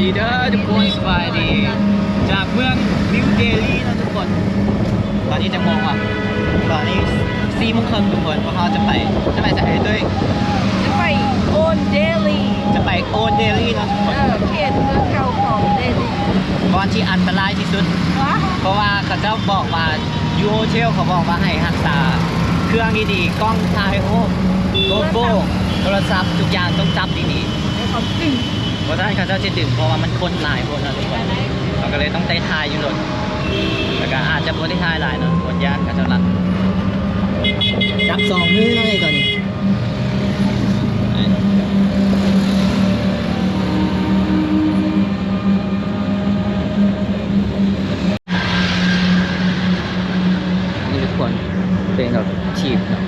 ດີເດີທຸກຄົນ ສະບາຍດີ ຈາກເມືອງນິວເດລີເນາະທຸກຄົນ. ຕອນນີ້ຈັກໂມງວະ? ຕອນນີ້ສີ່ໂມງເຄິ່ງທຸກຄົນ. ພວກເຮົາຈະໄປ ຈະໄປໃສເອີຍ? ຈະໄປໂອນເດລີ ຈະໄປໂອນເດລີເນາະທຸກຄົນ. ເອີ ເຂດເມືອງເກົ່າຂອງເດລີ ບ່ອນທີ່ອັນຕະລາຍທີ່ສຸດ ເພາະວ່າເຂົາເຈົ້າບອກວ່າ ຢູ່ໂຮເທລເຂົາບອກວ່າໃຫ້ຮັກສາເຄື່ອງດີໆ ກ້ອງຖ່າຍຮູບ ໂກໂປຣ ໂທລະສັບ ທຸກຢ່າງຕ້ອງຈັບດີໆ ໃນຄວາມຈິງ ບໍ່ຊັ້ນເຂົາເຈົ້າຈະດຶງ ເພາະວ່າມັນຄົນຫຼາຍໂພດເນາະທຸກຄົນ. ເຮົາກໍເລີຍຕ້ອງໄດ້ຖ່າຍຢູ່ລົດ ແລ້ວກໍອາດຈະບໍ່ໄດ້ຖ່າຍຫຼາຍເນາະ ຄົນຢ້ານເຂົາເຈົ້າລັກ. ຈັບສອງມືເນາະຕອນນີ້. ນີ້ທຸກຄົນ ເປັນແບບຖີບເນາະ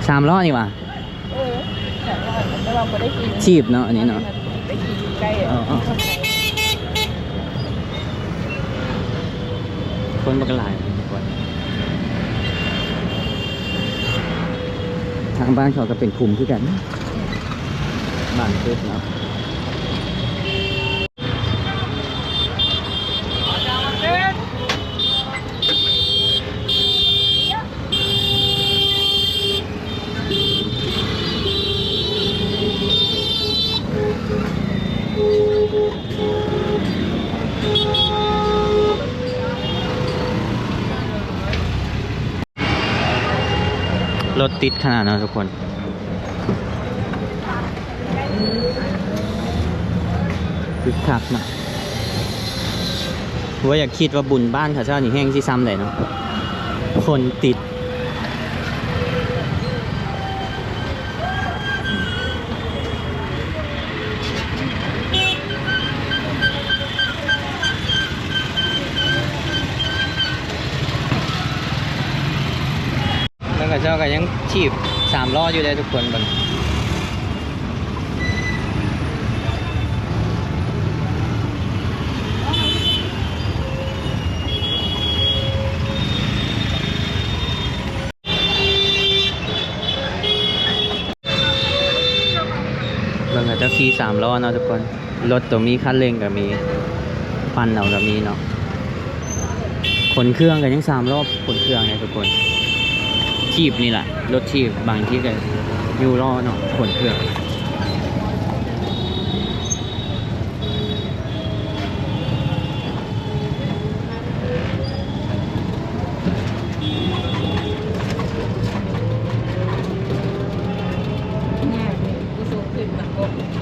ສາມລໍ້ນີ້ຫວາ? ເອີ ແບບວ່າ ແຕ່ວ່າບໍ່ໄດ້ຂີ່ ຖີບເນາະ ອັນນີ້ເນາະ ໄປຂີ່ຢູ່ໃກ້ ເອີ ເອີ ຄົນບັກຫຼາຍທຸກຄົນ. ທາງບ້ານເຂົາກໍເປັນຂຸມຄືກັນ ບາງຈຸດເນາະ. ລົດຕິດຂະໜາດເນາະທຸກຄົນ ຄຶກຄັກເນາະ. ບໍ່ຢາກຄິດວ່າບຸນບ້ານເຂົາເຈົ້ານີ້ແຮ່ງຊິຊ່ຳໃດເນາະ ຄົນຕິດ. ແລ້ວເຂົາເຈົ້າກໍຍັງຖີບສາມລໍ້ຢູ່ເດ້ທຸກຄົນ ເບິ່ງ. ເບິ່ງເຂົາເຈົ້າຂີ່ສາມລໍ້ເນາະທຸກຄົນ. ລົດໂຕມີຄັນເລັ່ງກໍມີ ປັ່ນເອົາກໍມີເນາະ. ຂົນເຄື່ອງກໍຍັງສາມລໍ້ ຂົນເຄື່ອງເດ້ທຸກຄົນ. ຖີບນີ້ລະ ລົດຖີບ ບາງທີກໍຢູ່ລໍ້ເນາະ ຂົນເຄື່ອງ.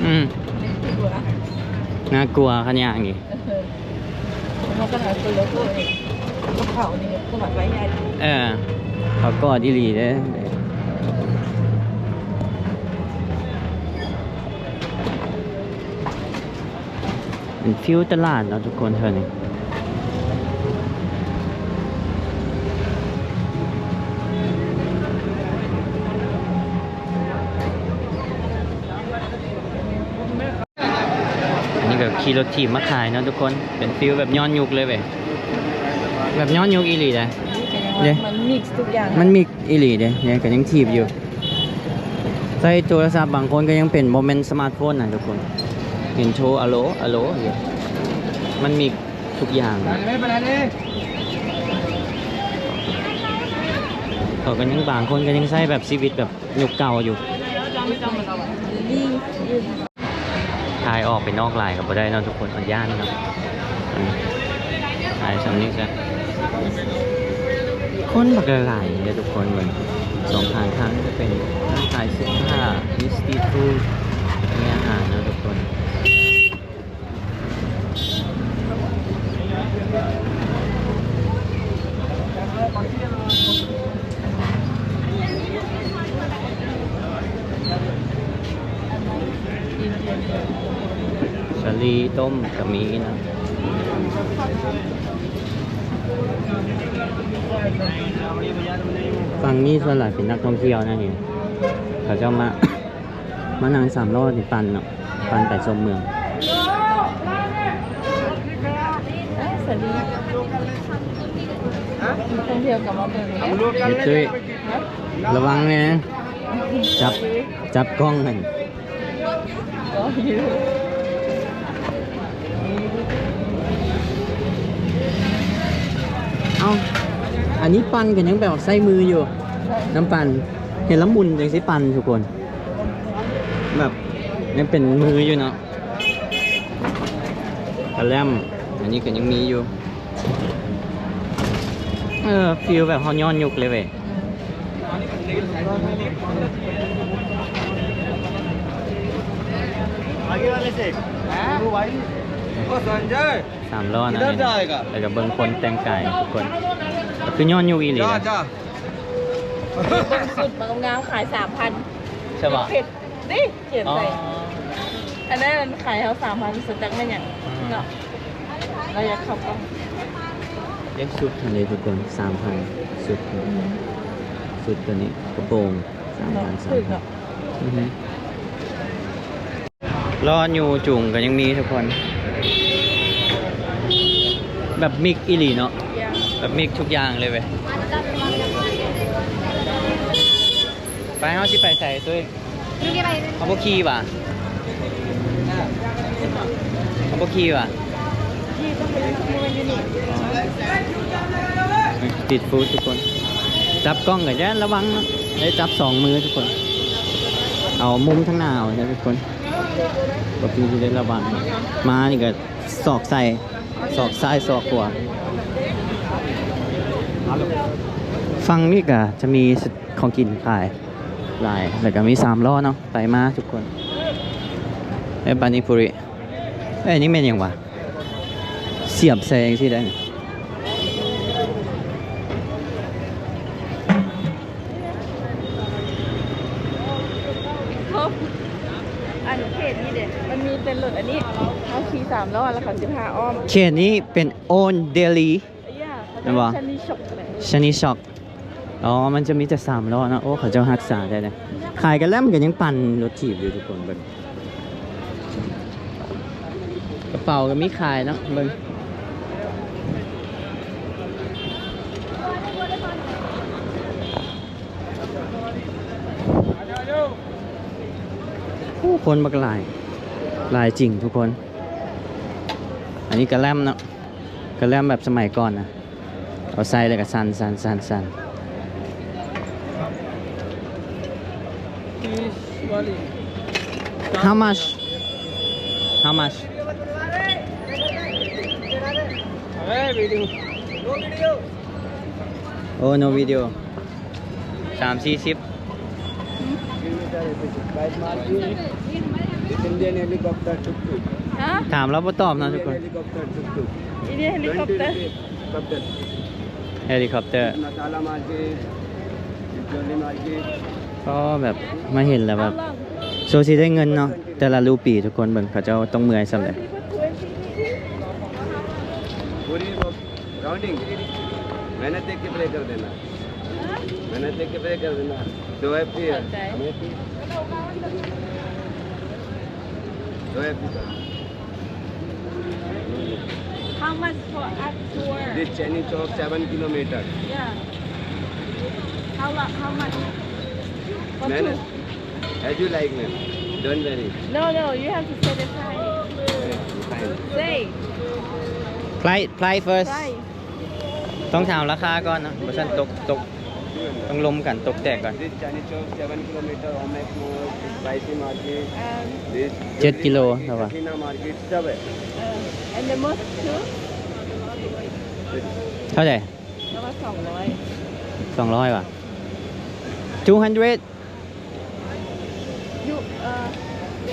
ອືມ ໜ້າກົວ ໜ້າກົວຄັນຍ່າງນີ້. ເອີ ເຂົາກອດອີ່ຫຼີເດ້. ເປັນຟິວຕະຫຼາດເນາະທຸກຄົນ ແຖວນີ້. ອັນນີ້ກໍຂີ່ລົດຖີບມາຂາຍເນາະທຸກຄົນ ເປັນຟິວແບບຍ້ອນຍຸກເລີຍເວີຍ ແບບຍ້ອນຍຸກອີ່ຫຼີເດ້. ເດ້ ມັນມິກທຸກຢ່າງ ມັນມິກອີ່ຫຼີເດ້. ນີ້ກໍຍັງຖີບຢູ່ ໃຊ້ໂທລະສັບ ບາງຄົນກໍຍັງເປັນ ບໍ່ແມ່ນສະມາດໂຟນນະທຸກຄົນ. ເຫັນໂທ ອາໂລ ອາໂລຢູ່ ມັນມີທຸກຢ່າງ. ເຂົາກໍຍັງ ບາງຄົນກໍຍັງໃຊ້ແບບຊີວິດແບບຍຸກເກົ່າຢູ່. ຖ່າຍອອກໄປນອກຫຼາຍກໍບໍ່ໄດ້ເນາະທຸກຄົນ ອາດຢ້ານເນາະ. ອືມ ຖ່າຍຊ່ຳນີ້ຊະ. ຄົນບັກຫຼາຍເດ້ທຸກຄົນ. ເບິ່ງສອງຂ້າງທາງຈະເປັນຮ້ານຂາຍເສື້ອຜ້າ ມີສະຕຣີດຟູດ ມີອາຫານເນາະທຸກຄົນ. ສາລີຕົ້ມກໍມີນະ. ຝັ່ງນີ້ສ່ວນຫຼາຍເປັນນັກທ່ອງທ່ຽວນະນີ້ ເຂົາເຈົ້າມາ ມານັ່ງສາມລໍ້ນີ້ປັ່ນເນາະ ປັ່ນໄປຊົມເມືອງ. ເອີ ສາລີ ນັກທ່ອງທ່ຽວກໍມາເບິ່ງ. ເຮັດຕຸ້ຍ ຮະ? ລະວັງແນ່. ຈັບ ຈັບກ້ອງຫັ້ນ ເອົ້າ ອັນນີ້ປັ່ນກໍຍັງແບບໃຊ້ມືຢູ່ ນ້ຳປັ່ນ ເຫັນລະໝຸ່ນຈັ່ງຊິປັ່ນທຸກຄົນ ແບບຍັງເປັນມືຢູ່ເນາະ ກະແລັມ ອັນນີ້ກໍຍັງມີຢູ່ ເອີ ຟີລແບບເຮົາຍ້ອນຍຸກເລີຍເວີຍ. आगे वाले से। हाँ? वो भाई, ओ संजय, ສາມລໍ້ນະ किधर जाएगा? ແລ້ວກໍເບິ່ງຄົນແຕ່ງກາຍທຸກຄົນ ກໍຄືຍ້ອນຍຸກອີ່ຫຼີ จ้า ນະ จ้า ເບິ່ງຊຸດມາງາມໆ ຂາຍສາມພັນ ໃຊ່ບໍ່? ເຜັດ ນີ້ຂຽນໃສ່ ອໍ ອັນນັ້ນຂາຍເຮົາສາມພັນ ສະຈັກແມ່ນຫຍັງ ອືມ ເນາະ ລາວຢາກເຂົ້າກ້ອງ ເບິ່ງຊຸດຫັ້ນເດ້ທຸກຄົນ ສາມພັນ ຊຸດ ອືມ ຊຸດຕົວນີ້ ກະໂປງ ສາມພັນ ເນາະ ສາມພັນ ຖືກເນາະ ອືຮຶ ລໍ້ຍູ້ຈູງກໍຍັງມີທຸກຄົນ ແບບມິກອີ່ຫຼີເນາະ ຢ່າ ແບບມິກທຸກຢ່າງເລີຍເວີຍ. ໄປ ເຮົາຊິໄປໃສຕຸ້ຍ? ເຮົາບໍ່ຂີ່ຫວາ? ເຮົາບໍ່ຂີ່ຫວາ? ສະຕຣີດຟູດທຸກຄົນ ຈັບກ້ອງກໍຢ່າລະວັງເນາະ ໄດ້ຈັບສອງມືທຸກຄົນ ເອົາມຸມທາງໜ້າເອົາເນາະທຸກຄົນ ບໍ່ຄືຊິໄດ້ລະວັງ ມານີ້ກໍສອກໃສ່ ສອກຊ້າຍສອກຂວາ ຝັ່ງນີ້ກໍຈະມີ ຂອງກິນຂາຍຫຼາຍ ແລ້ວກໍມີສາມລໍ້ເນາະ ໄປມາທຸກຄົນ ເອີ ປານິພູຣິ ເອີ ນີ້ແມ່ນຫຍັງຫວາ? ສຽບໃສ່ຈັ່ງຊີ້ໄດ້ ອັນເຂດນີ້ເດ້ ມັນມີແຕ່ລົດອັນນີ້ ເຮົາຂີ່ສາມລໍ້ ແລ້ວເຂົາຊິພາອ້ອມ ເຂດນີ້ເປັນໂອນເດລີ ແມ່ນບໍ່? ຊະນິຊັອກ ຊະນິຊັອກ ອໍ ມັນຈະມີແຕ່ສາມລໍ້ເນາະ ໂອ້ ເຂົາເຈົ້າຮັກສາໄດ້ເດ້ ຂາຍກະແລັມກໍຍັງປັ່ນລົດຖີບຢູ່ທຸກຄົນ ເບິ່ງ ກະເປົາກໍມີຂາຍເນາະ ເບິ່ງ ໂອ້ ຄົນບັກຫຼາຍ ຫຼາຍຈິງທຸກຄົນ ອັນນີ້ກະແລັມເນາະ ກະແລັມແບບສະໄໝກ່ອນນະ ເອົາໃສ່ແລ້ວກໍສັ່ນໆໆໆ How much? How much? Oh, no video. ສາມສີ່ສິບ This Indian helicopter tuk tuk. ຮະ? ຖາມແລ້ວບໍ່ຕອບເນາະທຸກຄົນ Indian helicopter tuk tuk. Indian helicopter. Twenty rupees. Helicopter. Helicopter. Masala market. Jewelry market. ກໍແບບມາເຫັນແລ້ວແບບ How long? ໂຊຊິໄດ້ເງິນເນາະ ແຕ່ລະຣູປີ ທຸກຄົນເບິ່ງ ເຂົາເຈົ້າຕ້ອງເມື່ອຍສ່ຳໃດ. Puri rounding. मैंने देख के play कर देना. मैंने देख के play कर देना. दो एफ पी है. दो एफ पी का. How much for us tour? This Chandni Chowk seven kilometer. Yeah. How lo-, how much? For मैंने two? As you like, ma'am. Don't worry. No, no, you have to say the price. Fine. Say. Price, price first. Price. ຕ້ອງຖາມລາຄາກ່ອນເນາະ ບໍ່ຊັ້ນຕົກ ຕົກ ຕ້ອງລົມກັນ ຕົກແຕກກ່ອນ. This Chandni Chowk seven kilometer, Omek Mall, Spicy Market, um, this ເຈັດກິໂລ Jewelry Market, ລາວວ່າ Katrina Market, ສະເວັນ. Uh, and the mosque too? ເທົ່າໃດ? ລາວວ່າສອງຮ້ອຍ ສອງຮ້ອຍຫວາ? Two hundred. You, uh,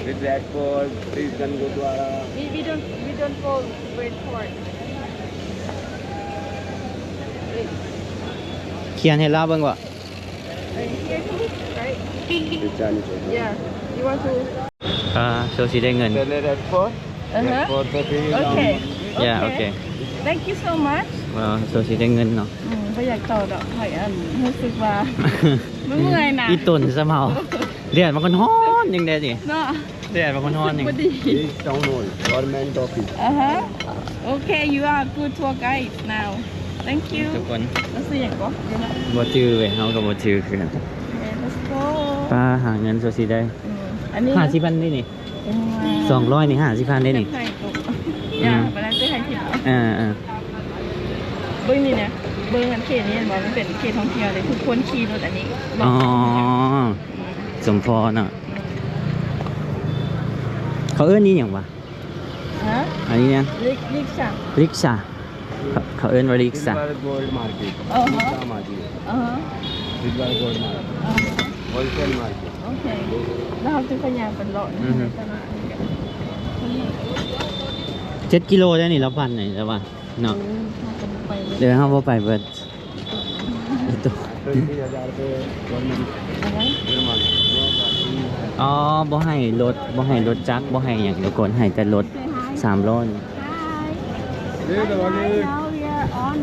This Red Fort, Srishganj Gurdwara. We, we don't, we don't go Red Fort. Wait. ຂຽນໃຫ້ລາວເບິ່ງວ່າ Uh, here too, right? This Chinese hotel. Yeah. You want to? ອ່າ ໂຊຊິໄດ້ເງິນ. Then Red Fort. Uh-huh. Red Fort ໄປທີ່ Okay. Yeah, okay. Thank you so much. ວ່າໂຊຊິໄດ້ເງິນເນາະ. ອືມ ບໍ່ຢາກຕໍ່ດອກ ຂ້ອຍ ອັນ ຮູ້ສຶກວ່າ ເມື່ອຍນະ ອີ່ຕົນຊະເມົາ. ແດດມັນກໍຮ້ອນຈັ່ງໃດນີ້ເນາະ ແດດມັນກໍຮ້ອນຈັ່ງ This town hall, government office. Uh-huh. Okay, you are good tour guide now. Thank you. ທຸກຄົນ ລາວຊື່ຫຍັງກໍ ບໍ່ຈື່ເວີຍ ເຮົາກໍບໍ່ຈື່ຄືກັນ. Okay, let's go. ປາຫາເງິນໂຊຊິໄດ້ ອືມ ອັນນີ້ ຫ້າສິບພັນເດ້ນີ້ ໂອ້ຍ ສອງຮ້ອຍນີ້ ຫ້າສິບພັນເດ້ນີ້ ເກັບໃຫ້ຕົກ ອືມ ຢ່າ ປານນັ້ນຈະໃຫ້ຜິດ ເອີ ເອີ ເບິ່ງນີ້ນະ ເບິ່ງອັນເຂດນີ້ເຫັນບໍ່ ມັນເປັນເຂດທ່ອງທ່ຽວເດ້ ທຸກຄົນຂີ່ລົດອັນນີ້ ອໍ ສົມພໍເນາະ ເຂົາເອີ້ນອີ່ຫຍັງວະ? ຮະ? ອັນນີ້ນະ ລິກ ລິກຊາ ລິກຊາ ເຂົາ ເຂົາເອີ້ນວ່າລິກຊາ Silver Gold Market ອ່າຮະ Silver Gold Market ອ່າຮະ Wholesale Market ໂອເຄ ແລ້ວເຮົາຈຶ່ງຄ່ອຍຍ່າງໄປເລາະ ອືຮຶ ໃນຕະຫຼາດນີ້ກັນ ເຈັດກິໂລໄດ້ນີ້ ລາວປັ່ນນີ້ ແຕ່ວ່າເນາະ ເອີ ເຮົາກໍບໍ່ໄປເບິດ ເອີ ເຮົາບໍ່ໄປເບິດ ອໍ ບໍ່ໃຫ້ລົດ ບໍ່ໃຫ້ລົດຈັກ ບໍ່ໃຫ້ຫຍັງທຸກຄົນ ໃຫ້ແຕ່ລົດສາມລໍ້ນີ້ Hi. Hi, now we are on,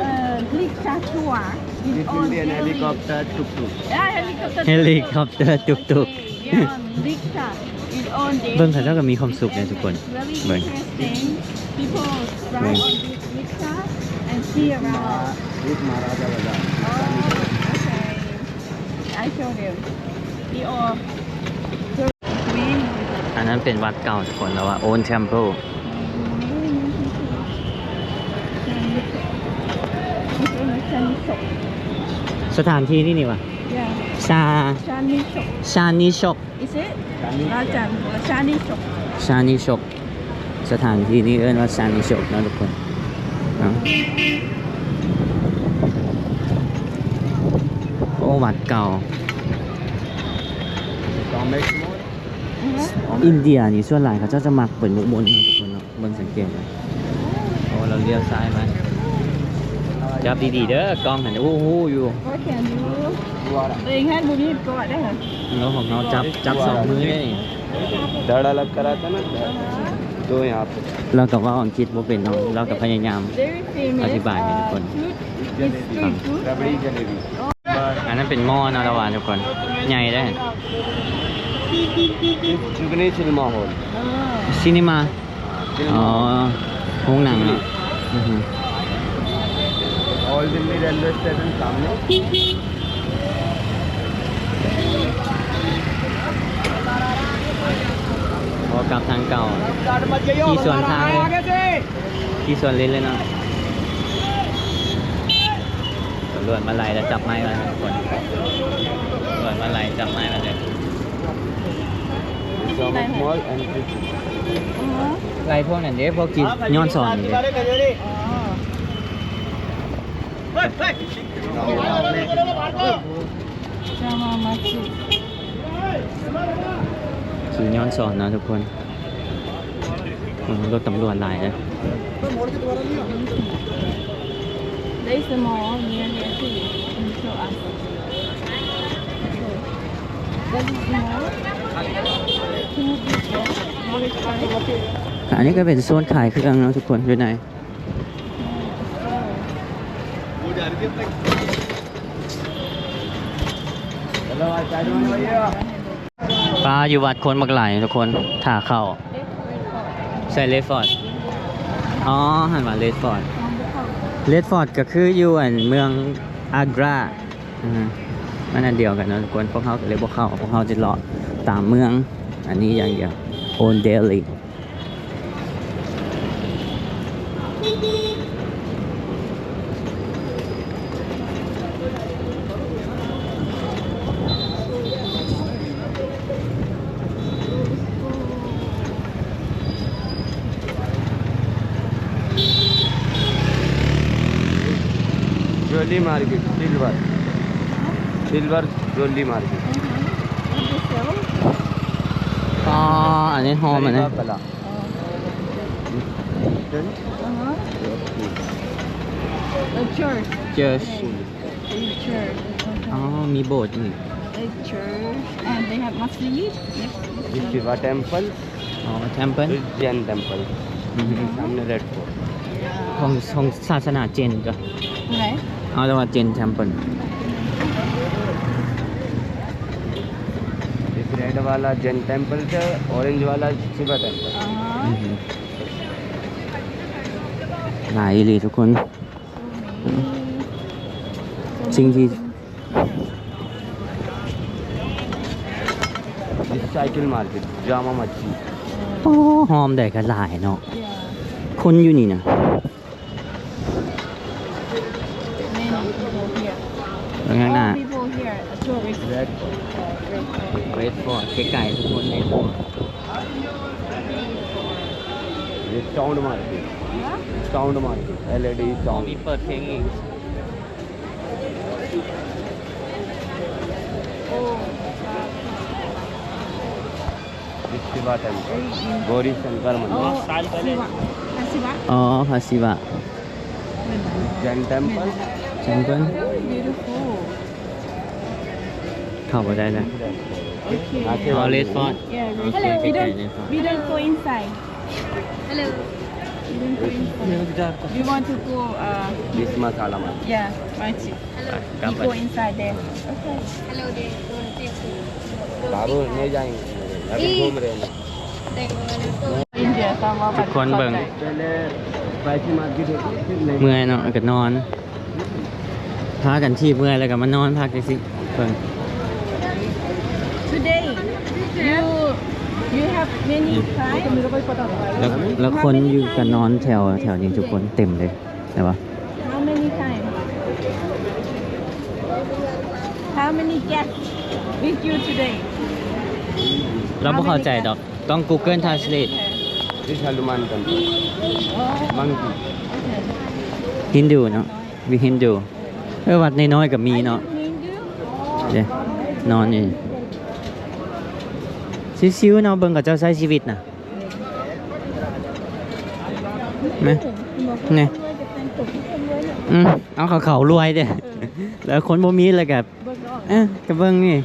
uh, Liksha tour. It's on Delhi. This will be an helicopter tuk-tuk. Yeah, helicopter tuk-tuk. Helicopter tuk-tuk. Okay, yeah, Liksha is on Delhi. ເບິ່ງເຂົາເຈົ້າກໍມີຄວາມສຸກເດ້ທຸກຄົນ Very ເບິ່ງ interesting. People drive on this Liksha and see around. This Maharaja Bazar. Oh, okay. I show them. We all ອັນນັ້ນເປັນວັດເກົ່າທຸກຄົນ ແລ້ວວ່າ Old Temple ສະຖານທີ່ນີ້ນີ້ຫວາ? ຊາ ຊານິຊົກ ຊານິຊົກ Is it? ລາວຈັນ ຊານິຊົກ ຊານິຊົກ ສະຖານທີ່ນີ້ເອີ້ນວ່າຊານິຊົກເນາະທຸກຄົນເນາະ ໂອ້ ວັດເກົ່າ ອິນເດຍນີ້ສ່ວນຫຼາຍເຂົາເຈົ້າຈະມັກເປັນມຸກມົນເນາະທຸກຄົນເນາະ ເບິ່ງສັງເກດເນາະ ໂອ້ ລາວລ້ຽວຊ້າຍມາ ຈັບດີໆເດີ ກ້ອງຫັ້ນ ໂອ້ ຮູ້ຢູ່ What can you? ຕົວເອງຫັ້ນບໍ່ມີກອດເດ້ ແລ້ວຂອງເຮົາຈັບ ຈັບສອງມືເດ້ນີ້ Dada lag raha tha na, to yahan pe. ລາວກໍເວົ້າອັງກິດບໍ່ເປັນເນາະ ລາວກໍພະຍາຍາມ Very famous, ອະທິບາຍໃຫ້ທຸກຄົນ uh, food, it's street food. Rabdi jalebi. ອັນນັ້ນເປັນໝໍ້ເນາະ ລະວ່າທຸກຄົນ ໃຫຍ່ເດ້ Chugni cinema hall. ຊີນີມາ ອໍ ໂຮງໜັງເນາະ ອືຮຶ Old Delhi railway station samne. ພໍກັບທາງເກົ່າ ຂີ່ສວນທາງເລີຍ ຂີ່ສວນເລນເລີຍເນາະ ຕຳຫຼວດມາໄລ່ແລ້ວຈັບໄມ້ໄວ້ທຸກຄົນ ຕຳຫຼວດມາໄລ່ຈັບໄມ້ໄວ້ເລີຍ It's so much small and pretty. ໄລ່ພວກນັ້ນເດ້ ພວກທີ່ຍ້ອນສອນນີ້ເດ້ ຂີ່ຍ້ອນສອນເນາະທຸກຄົນ ເອີ ລົດຕຳຫຼວດຫຼາຍເດ້ There is a mall near here too. Can you show us? There is a mall. Two people. ອັນນີ້ກໍເປັນໂຊນຂາຍເຄື່ອງເນາະທຸກຄົນ ຢູ່ໃນ ປາ ຢູ່ວັດຄົນບັກຫຼາຍທຸກຄົນ ຖ້າເຂົ້າ ໃສ່ Red Fort ອໍ ຫັ້ນວ່າ Red Fort Red Fort ກໍຄືຢູ່ອັນເມືອງອາກຣາ ອື ມັນອັນດຽວກັນເນາະທຸກຄົນ ພວກເຮົາກໍເລີຍບໍ່ເຂົ້າ ພວກເຮົາຈະເລາະຕາມເມືອງອັນນີ້ຢ່າງດຽວ Old Delhi. Jewellery market, silver. Silver jewellery market. ອໍ ອັນນີ້ຫໍ່ມ ອັນນີ້ Saripakala. Then? Uh-huh. A church. Church. A church. ອໍ ມີໂບດອີກ A church. And they have masjid. Shiva temple. ອໍ Temple. This Jain temple. ອືຮຶ Samne Red Fort. ຂອງ ຂອງສາສະໜາເຈນກໍ ຜູ້ໃດ? ເອົາແຕ່ວ່າ Jain Temple. This red wala Jain temple cha, orange wala Shiva temple. ອໍ ອືຮຶ ຫຼາຍອີ່ຫຼີທຸກຄົນ So many. ສິ່ງທີ່ Cycle market, Jama Masjid. ໂອ້ ໂຮມໃດກໍຫຼາຍເນາະ ຄົນຢູ່ນີ້ນະ. Many people here. ເບິ່ງຂ້າງໜ້າ All people here, a tourist. Red Fort. Red Fort ໃກ້ໆ ທຸກຄົນ Red Fort. This Town Market. Huh? Town Market. L A D Town. ມີເປີດເພງອີກ. Oh. This Shiva temple. Gauri Shankar mandir. Oh, Shiva. ພະສິວະ ອໍ ພະສິວະ Jain temple. Temple. Oh, beautiful. ເຂົ້າບໍ່ໄດ້ນະ. Okay. ອໍ Red Fort. Yeah, Red Fort. ໂອເຄ Red Fort. We don't go inside. Hello. We don't go inside. We want to go, uh, this masala market. Yeah, market. Hello. We go inside there. Okay. Hello there. Babu, nahi jayenge. Abhi ghum rahe hain. ທຸກຄົນເບິ່ງ ເມື່ອຍເນາະ ກໍນອນ ພາກັນທີ່ເມື່ອຍແລ້ວກໍມານອນພັກຈັ່ງຊີ້ ເບິ່ງ. Today you, you have many clients? ແລ້ວ ແລ້ວຄົນຢູ່ກໍນອນແຖວ ແຖວນີ້ທຸກຄົນເຕັມເລີຍ. ໄດ້ປະ? How many times? How many guests with you today? ລາວບໍ່ເຂົ້າໃຈດອກ ຕ້ອງ Google Translate. This Hanuman temple. Oh. Monkey. Okay. Hindu ເນາະ We Hindu. ເອີ ວັດນ້ອຍໆກໍມີເນາະ. Hindu? ເດ້ ນອນນີ້ ຊິວໆເນາະ ເບິ່ງເຂົາເຈົ້າໃຊ້ຊີວິດນະ. ນະ ນີ້ ອືມ ເອົາ ເຂົາ ເຂົາລວຍເດ້ ເອີ ແລ້ວຄົນບໍ່ມີແລ້ວກໍ ເອີ ກໍເບິ່ງນີ້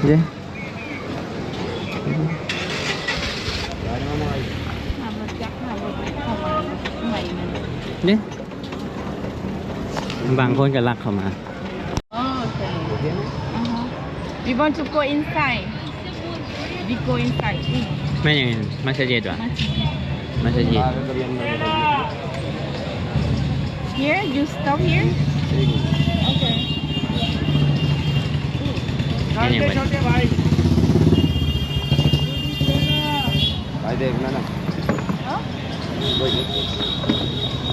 ເດ້ ເດ້ ບາງຄົນກໍລັກເຂົ້າມາ. Oh, okay. Uh-huh. We want to go inside. We go inside. ແມ່ນຫຍັງ? ມັດສະຢິດຫວາ? ມັດສະຢິດ. Here, you stop here. Okay. ເຮັດຫຍັງບັດນີ້? ໄປເດ້ ນັ້ນນະ. ຮະ? ເ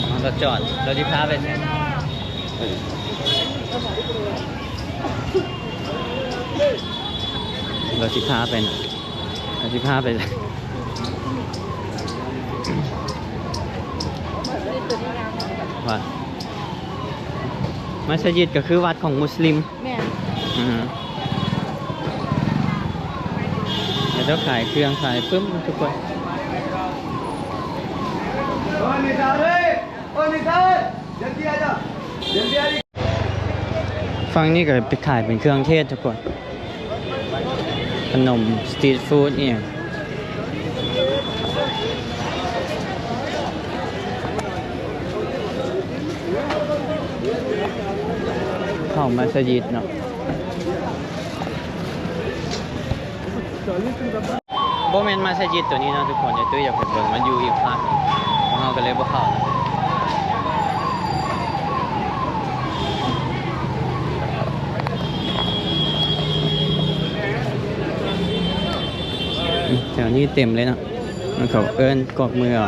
ຮົາກໍຈອດ ເຮົາຊິພາໄປໃສ? ເຮົາຊິພາໄປນະ ເຮົາຊິພາໄປ ວ່າ ມັດສະຢິດກໍຄືວັດຂອງມຸສລິມ. ແມ່ນ. ອືຮຶ ເຂົາເຈົ້າຂາຍເຄື່ອງຂາຍປຶ້ມທຸກຄົນ. ຝັ່ງນີ້ກໍໄປຂາຍເປັນເຄື່ອງເທດທຸກຄົນ ຂະໜົມ street food ອີ່ຫຍັງ. ເຂົ້າມັດສະຢິດເນາະ. ບໍ່ແມ່ນມັດສະຢິດໂຕນີ້ເນາະທຸກຄົນ ໄອ້ຕຸ້ຍຢາກໄປເບິ່ງ ມັນຢູ່ອີກພາກໜຶ່ງ ພວກເຮົາກໍເລີຍບໍ່ເຂົ້າ. ແຖວນີ້ເຕັມເລີຍເນາະ ມັນເຂົາເອີ້ນກອກມືເອົາ.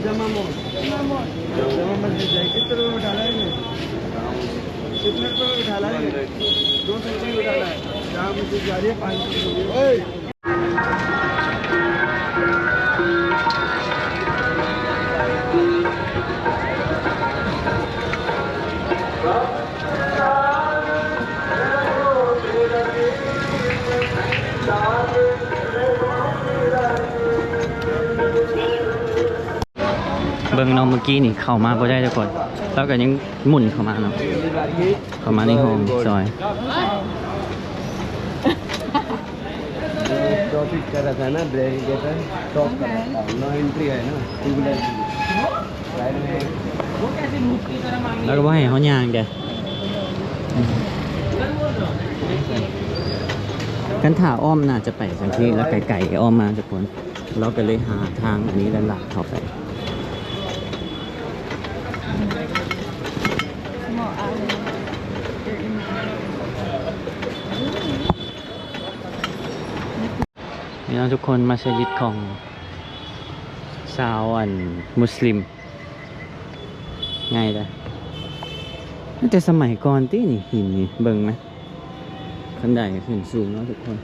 जमा मस्जिद जाए, कितने रुपये में डाला है? कितने रुपये में डाला है? दो सौ रुपये में डाला है। जमा मस्जिद जा रही है, पाँच सौ रुपये। ເບິ່ງເນາະ ເມື່ອກີ້ນີ້ເຂົ້າມາບໍ່ໄດ້ທຸກຄົນ ລາວກໍຍັງໝຸນເຂົ້າມາເນາະ ເຂົ້າມາໃນຫ້ອງຊອຍ. Traffic का रहता है ना, बैरिकेड है, stop का रहता है, no entry है ना, two wheeler के लिए। ແລ້ວກໍບໍ່ໃຫ້ເຮົາຍ່າງເດ້. ຄັນຖ້າອ້ອມໜ້າຈະໄປທາງທີ່ ແລ້ວໄກໆ ອ້ອມມາທຸກຄົນ. ເຮົາກໍເລີຍຫາທາງອັນນີ້ແລ້ວລັດເຂົ້າໄປ. ເໝາະ ອ່າ ເດີນ ເດີນ ເນາະທຸກຄົນ ມັດສະຢິດຂອງຊາວອັນມຸສລິມ ໃຫຍ່ເດ້ ຕັ້ງແຕ່ສະໄໝກ່ອນຕິນີ້ ຫີນນີ້ ເບິ່ງນະ ຂັ້ນໄດຂຶ້ນສູງເນາະທຸກຄົນ.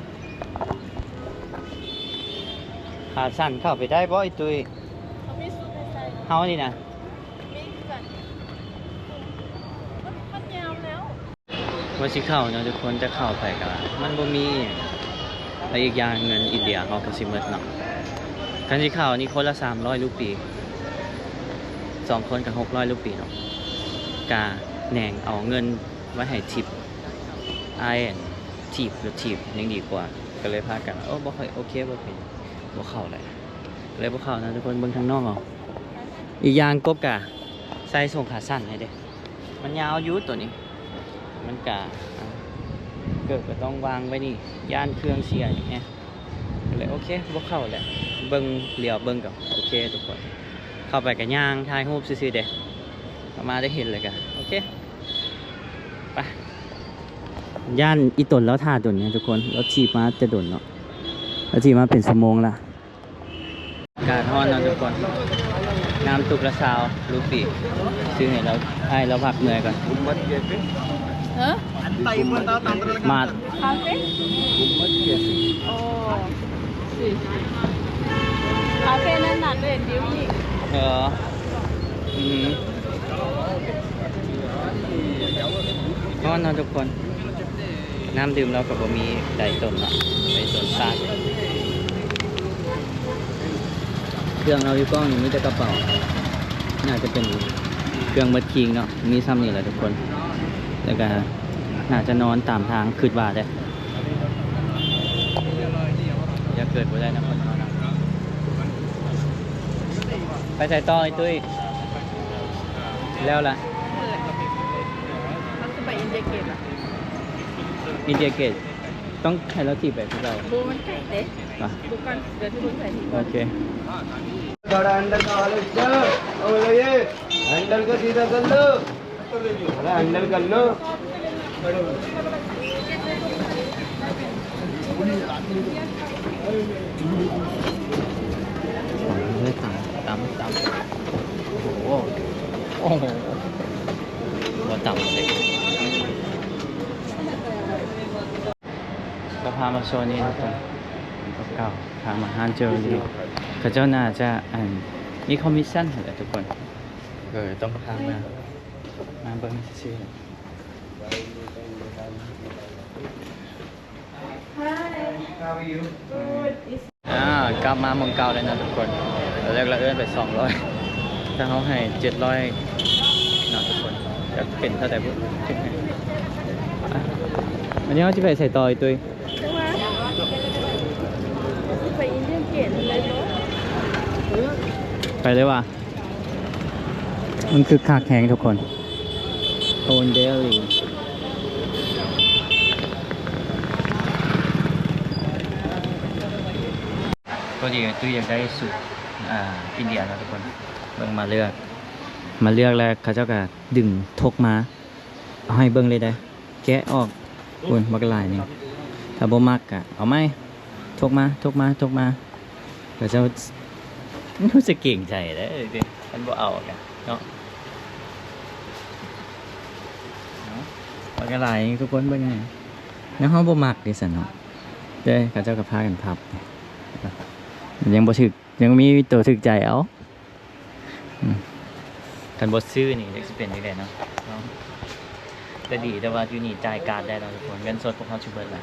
ຂາສັ້ນເຂົ້າໄປໄດ້ບໍ່ໄອ້ຕຸ້ຍ? ເຮົານີ້ນະ ມີຄືກັນ ມັນ ມັນຍາວແລ້ວ. ວ່າຊິເຂົ້າເນາະທຸກຄົນ ແຕ່ເຂົ້າໄປກໍມັນບໍ່ມີອີ່ຫຍັງ ແລະ ອີກຢ່າງເງິນອິນເດຍເຮົາກໍຊິໝົດເນາະ. ຄັນຊິເຂົ້ານີ້ຄົນລະສາມຮ້ອຍຣູປີ ສອງຄົນກໍຫົກຮ້ອຍຣູປີເນາະ ກະແໜງເອົາເງິນໄວ້ໃຫ້ທິບ ອ້າຍ ທີບ ລົດຖີບຍັງດີກວ່າ ກໍເລີຍພາກັນ ໂອ້ ບໍ່ຄ່ອຍໂອເຄ ບໍ່ເປັນ ບໍ່ເຂົ້າແຫຼະ ກໍເລີຍບໍ່ເຂົ້ານະທຸກຄົນ. ເບິ່ງທາງນອກເອົາ ອີກຢ່າງກົບກະໃສ່ສົ້ງຂາສັ້ນໃຫ້ເດ້ ມັນຍາວຢູ່ໂຕນີ້ ມັນກະ ອ່າ ເກີບກໍຕ້ອງວາງໄວ້ນີ້ ຢ້ານເຄື່ອງເສຍອີກແນ່ ກໍເລີຍໂອເຄ ບໍ່ເຂົ້າແຫຼະ. ເບິ່ງ ຫຼຽວເບິ່ງກໍໂອເຄທຸກຄົນ ເຂົ້າໄປກໍຍ່າງຖ່າຍຮູບຊື່ໆເດ້ ເຂົ້າມາໄດ້ເຫັນແລ້ວກໍໂອເຄ ໄປ. ຢ້ານອີ່ຕົນລາວຖ້າດົນນີ້ທຸກຄົນ ລາວຖີບມາແຕ່ດົນເນາະ ລາວຖີບມາເປັນຊົ່ວໂມງລະ. ອາກາດຮ້ອນເນາະທຸກຄົນ ນ້ຳຕຸກລະຊາວຣູປີ ຊື້ໃຫ້ລາວ ໃຫ້ລາວພັກເມື່ອຍກ່ອນ. ຮະ? ມາດ ຄາເຟ? ໂອ້ ຄາເຟນັ້ນນະ ເດີ ດິວອີກ ເອີ ອືມ ຮ້ອນເນາະທຸກຄົນ. ນ້ຳດື່ມລາວກໍບໍ່ມີໃດຕົນເນາະ ໃດຕົນສາດ. ເຄື່ອງລາວຢູ່ກ້ອງນີ້ມີແຕ່ກະເປົາ ໜ້າຈະເປັນເຄື່ອງໝົດຄີງເນາະ ມີຊ່ຳນີ້ແຫຼະທຸກຄົນ ແລ້ວກະໜ້າຈະນອນຕາມທາງ ຄິດວ່າເດ້ ຢ່າເກີດບໍ່ໄດ້ນະຄົນເຮົານະ. ໄປໃສຕໍ່ໄອ້ຕຸ້ຍ? ແລ້ວລະ ເຮົາຊິໄປອິນເດຍເກດລະ ອິນເດຍເກດ ຕ້ອງໃຫ້ລາວຖີບໄປຄືເກົ່າ. ບໍ່ ມັນໄກເດ້ ມາ ໂອເຄ. थोड़ा अंदर का वाला इधर, और ये हैंडल को सीधा कर लो, थोड़ा हैंडल कर लो. ຕຳ ຕຳ ຕຳ ໂອ້ໂຫ ໂອ້ໂຫ ບໍ່ຕຳເລີຍ. ກໍພາມາໂຊນນີ້ເນາະ ເກົ່າໆ ພາມາຮ້ານເຈີວເລີ ເຂົາເຈົ້າໜ້າຈະ ອັນ ມີຄອມມິດຊັນຫັ້ນແຫຼະທຸກຄົນ. ເອີ ຕ້ອງພາມາ ມາເບິ່ງຊື່ໆ. Hi, how are you? Good. ອ່າ ກັບມາໝ່ອງເກົ່າແລ້ວເນາະທຸກຄົນ. ຕອນແລກລາວເອີ້ນໄປສອງຮ້ອຍ ແຕ່ເຮົາໃຫ້ເຈັດຮ້ອຍເນາະທຸກຄົນ. ຈັກເປັນເທົ່າໃດບຸ ຄິດໃຫ້. ອ່ະ ວັນນີ້ເຮົາຊິໄປໃສຕໍ່ອີກຕຸ້ຍ? ຈັກວ່າ ຊິໄປອິນເດຍເກດເລີຍບໍ່? ໄປເລີຍວ່າ. ມັນຄຶກຄັກແຮງທຸກຄົນ ໂອນເດລີ. ພໍດີຕຸ້ຍຢາກໄດ້ຊຸດ ອ່າ ອິນເດຍເນາະທຸກຄົນ. ເບິ່ງ ມາເລືອກ ມາເລືອກແລ້ວເຂົາເຈົ້າກະດຶງທົກມາ ເອົາໃຫ້ເບິ່ງເລີຍເດ້. ແກະອອກ ໂອ້ຍ ບັກຫຼາຍນີ້ ຖ້າບໍ່ມັກກະເອົາໃໝ່ ທົກມາ ທົກມາ ທົກມາ. ເຂົາເຈົ້າ ຮູ້ສຶກເກງໃຈເດ້ ຄັນບໍ່ເອົາກະເນາະ. ເອົາ ບັກຫຼາຍນີ້ ທຸກຄົນເບິ່ງ ແນວເຮົາບໍ່ມັກເດ້ຊັ້ນເນາະ ແຕ່ເຂົາເຈົ້າກະພາກັນພັບ ຍັງບໍ່ຖືກ ຍັງມີໂຕຖືກໃຈເອົາ. ອືມ ຄັນບໍ່ຊື້ນີ້ຈັກຊິເປັນຈັ່ງໃດເນາະ. ແຕ່ດີແຕ່ວ່າຢູ່ນີ້ຈ່າຍກາດໄດ້ເນາະທຸກຄົນ ເງິນສົດພວກເຮົາຊິເບິດລະ.